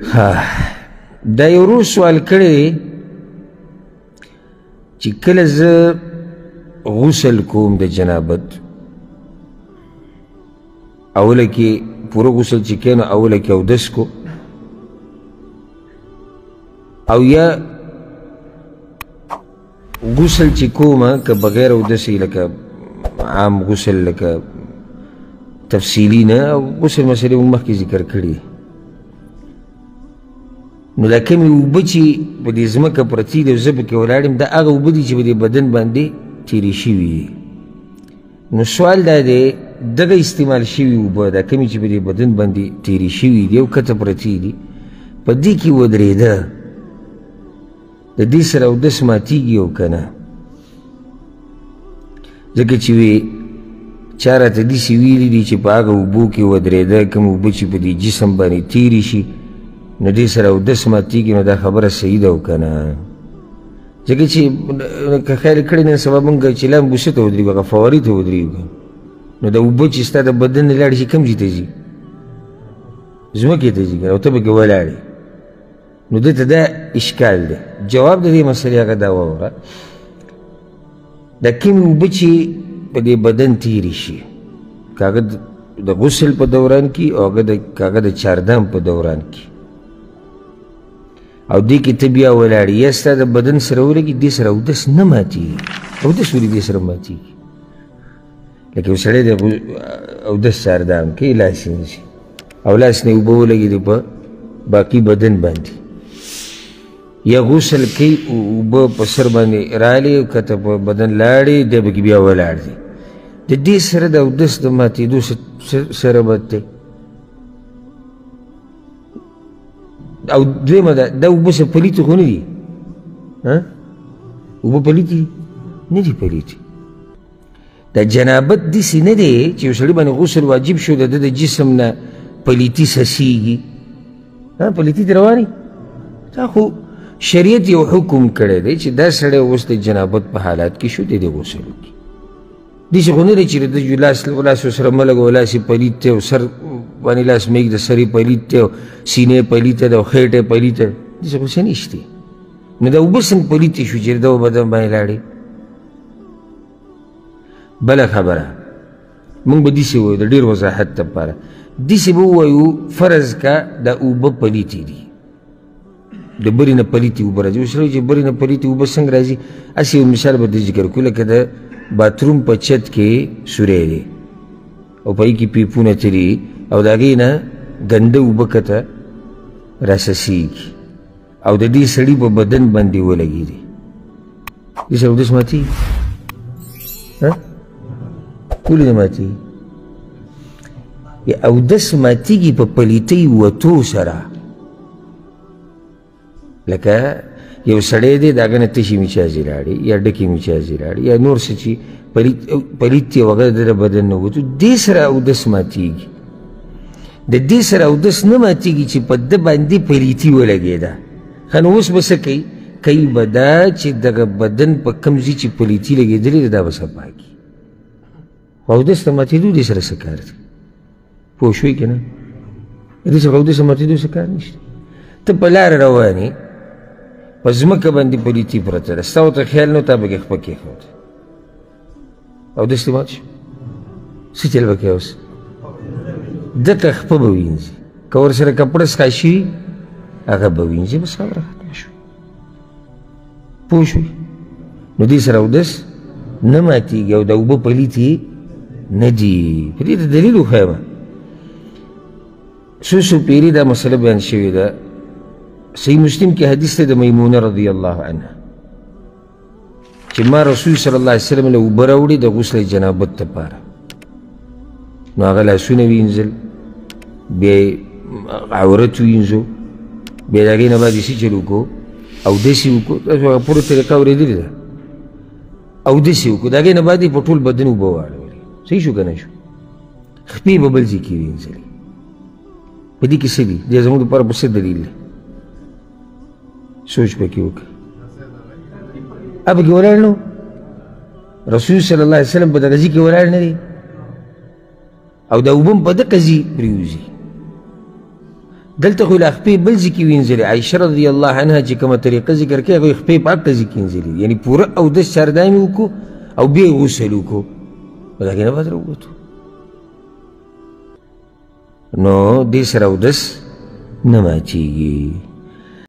دا یو ورور سوال کړی دی چې کله زه غسل کوم د جنابت، اوله کې پوره غسل چې کوې نو اوله کې اودس کو، او یا غسل چې کومه که بغیر اودس یې لکه عام غسل لکه تفصیلي نه، او غسل مسئلې موږ مخکې ذکر کړي، نو دا کومې اوبه چې په دې ځمکه پرتې دي او زه پکې ولاړ یم، دا هغه اوبه دي چې په دې بدن باندې تېرې شوي دي. نو سوال دا دی، دغه استعمال شوي اوبه دا کومې چې په دې بدن باندې تېرې شوي دي او کته پرتې دي، په دې کې ودرېده، د دې سره اودس ماتېږي او که نه؟ ځکه چې وی چا راته داسې ویلي دي چې په هغه اوبو کې ودرېده کوم اوبه چې په دې جسم باندې تېرې شي نو دې سره اودس ماتېږي، نو دا خبره صحیح ده او که نه؟ ځکه چې که خیال کړی نن سبا موږ چې لامبو څه ته ودرېږو، هغه فوارې ته ودرېږو، نو دا اوبه چې ستا د بدن نه لاړې شي کوم ځای ته ځي؟ ځمکې ته ځي که نه، او ته پکې ولاړ یې. نو دې ته دا اشکال دی. جواب د دې مسئلې هغه دا واوره، دا کومې اوبه چې په دې بدن تېرې شي، که هغه د غسل په دوران کې او که هغه د چاردام په دوران کې، او دې کې ته بیا ولاړ یې، یا ستا د بدن سره ولګي، دې سره اودس نه ماتېږي. اودس ولې دې سره ماتېږي؟ لکه یو سړی دی اودس چاردام کوي، لاس یې نیسي او لاس نه یې اوبه ولګېدې په باقي بدن باندې، یا غسل کوي اوبه په سر باندې رالې او کته په بدن لاړې، دی پکې بیا ولاړ دی، د دې سره د اودس د ماتېدو سره بد دی. او دویمه ده، دا اوبه څه پلیتې خو نه دي، اوبه پلیتې نه دي، پلیتې. دا جنابت داسې نه دی چې یو سړي باندې غسل واجب شو د ده د جسم نه پلیتي څڅېږي، پلیتي دې رواني. دا خو شریعت یو حکم کړی دی چې دا سړی اوس د جنابت په حالات کې شو، دی دې غسل وکړي. داسې خو نه دی چې د ده لاس ورسره مه لګوه، لاس یې پلیت دی او سر باندې لاس مه ږده، سر یې پلیت دی او سینه یې پلیته ده او خېټه یې پلیته ده، داسې خو څه نشته. نو دا اوبه څنګه پلیتې شو چې د ده بدن باندې لاړې؟ بله خبره موږ به داسې ووایو د ډېر وضاحت لپاره، داسې به ووایو فرض که دا اوبه پلیتې دي، د برې نه پلیتې اوبه راځي. اوس چې برې نه پلیتې اوبه څنګه راځي، هسې یو مثال به درته ذکر کړو، لکه د باتروم په چت کې سوری دی او په هغې کې پیپونه تللي او د هغې نه ګنده اوبه کته راڅڅېږي او د دې سړي په بدن باندې ولګېدې، دې سره اودس ماتېږي؟ ولې نه ماتېږي؟ اودس ماتېږي په پلیتۍ وتو سره. لکه یو سړی دی د هغه نه تشې میچازې لاړې یا ډکې میچازې لاړې یا نور څه چې پلیت دی او هغه د ده بدن نه وتو، دې سره اودس ماتېږي. د دې سره اودس نه ماتېږي چې په ده باندې پلیتي ولګېده. ښه نو اوس به څه کوي؟ کوي به دا چې دغه بدن په کوم ځای چې پلیتي لګېدلې ده دا به صفا کړي. خو اودس ته ماتېدو دې سره څه کار دی؟ پوه شوې که نه؟ دې سره اودس ته ماتېدو څه کار نشته. ته په لاره روان یې، په ځمکه باندې پلیتي پرته ده، ستا ورته خیال نه، تا پکې خپه کېښوده، اودس دې مات شو، څه چل به کوې اوس؟ دغه خپه به وینځي، که ورسره کپړه څښا شوي هغه به وینځي، بس خبره ختمه شوه. پوه شوې؟ نو دې سره اودس نه ماتېږي او دا اوبه پلیتې نه دي. په دې ته دلیل وښایم. څو څو پیرې دا مسله بیان شوې ده. صحیح مسلم کې حدیث دی د میمونه رضی الله عنها چې ما رسول صلی الله علیه وسلم له اوبه راوړې د غسل جنابت لپاره، نو هغه لاسونه وینځل، بیا یې عورت وینځو، بیا د هغې نه بعد یې څه چل وکړو، اودس یې وکړو. تاسو هغه پوره طریقه اورېدلې ده. اودس یې وکړو، د هغې نه بعد یې په ټول بدن اوبه واړولې. صحیح شو که نه شو؟ خپې به بل ځای کې وینځلې. په دې کې څه دي؟ دې زموږ دپاره په څه دلیل دی؟ سوچ پکې وکړه. پکې ولاړ نو رسول صلی الله علیه وسلم په دغه ځای کې ولاړ نه دی او دا اوبه هم په دقه ځای پرېوځي. دلته خو یې لا خپې بل ځای کې وینځلې. عایشه رضی الله عنها چې کومه طریقه ذکر کوي هغه یې خپې په هلته ځای کې وینځلې، یعنې پوره اودس چاردانې وکړو او بیا یې غسل وکړو، په دا کې نه باید راووتو. نو دې سره اودس نه ماتېږي.